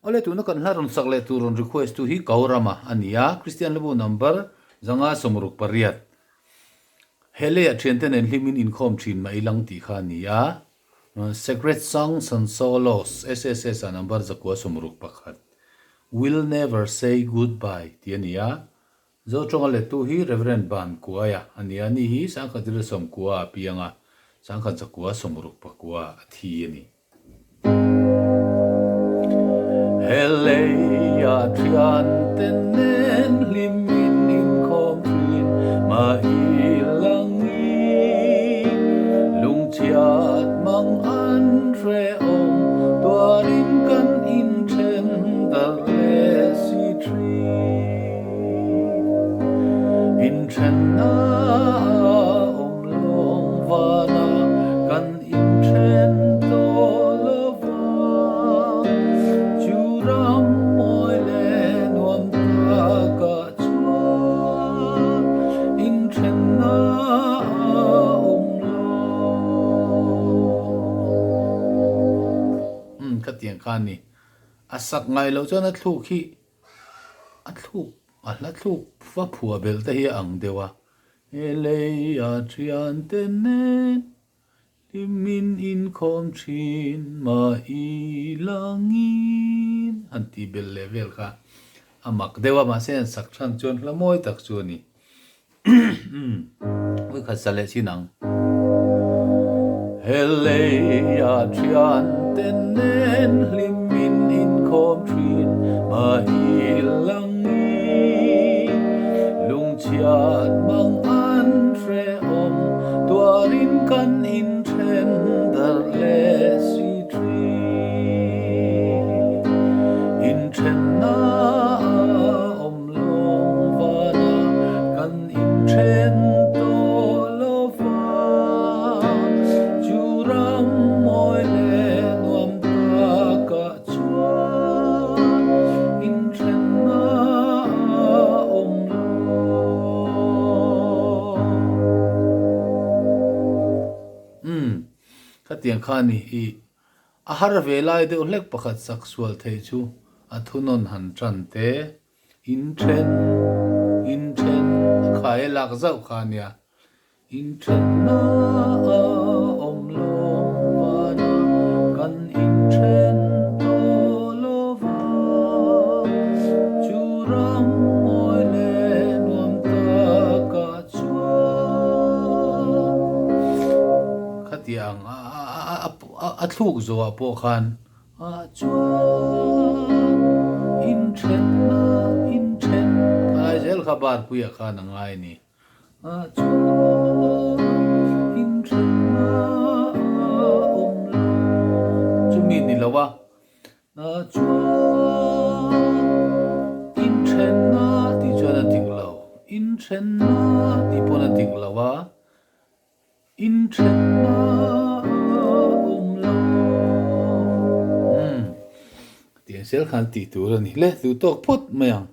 Awle tuna kan hla rawn sak leh tur rawn request tu hi Kaurama a ni a, Kristian Hlabu number 568. He leiah thiante nen hlimin inkhawm thin mah ilang tih kha a ni a, Sacred Songs and Solos, SSS ah number 961. We'll never say goodbye tih a ni a, Zotawnga lettu hi Rev. Ban Kuaia a ni a, ni hi Sangkhat 19 a piang a, Sangkhat 1969 a thi a ni. He leia thiante nen hlimin inkhawm thin mah i langi, lungchhiat mang an hrehawm tuarin kan inthen darh leh si thin. Inthenna a awm lawng vana kan inthen tawh lo va, chu ram mawi leh nuam takah chuan inthenna a awm lo. Umm khatiang kha a ni. A sak ngai loh chuan a thluk hi A thluk, a hla thluk va phua belh te hi a ang deuh a. He lei a thian te nen hlimin inkhawm thin mah i langin han tih belh leh vel kha a mak deuh a, mahse an sak than chuan hla mawi tak chu a ni. Ui khat sa leh chin ang. He lei a thian te nen hlimin inkhawm thin mah i langi. Lungchhiat mang an hrehawm tuarin kan inthen darh leh si thin. Inthenna a awm Lawng vana kan inthen tawh lo va, chu ram mawi leh nuam takah chuan inthenna a awm lo. Umm, khatiang kha a ni i a har ve lai deuh hlek pakhat sak sual thei chu a thunawn han tan te. Inthen, inthen, a khai a lak zauh kha a nia. Inthenna a awm lawng vana kan inthen tawh lo va, chu ram mawi leh nuam takah chuan. Khatiang a thluk zawhah pawh khan Ah chuan inthenna inthen Khalai zel kha bar puiah khan a ngai a ni. Ah chuan inthenna a awm lo. Chumi ni lo a. Ah chuan inthenna tih chuan a dik lo. Inthenna tih pawn a dik lo a. Inthenna a awm lo. Umm, tiang sel khan tih tur a ni hle, duh tawk phawt mai ang.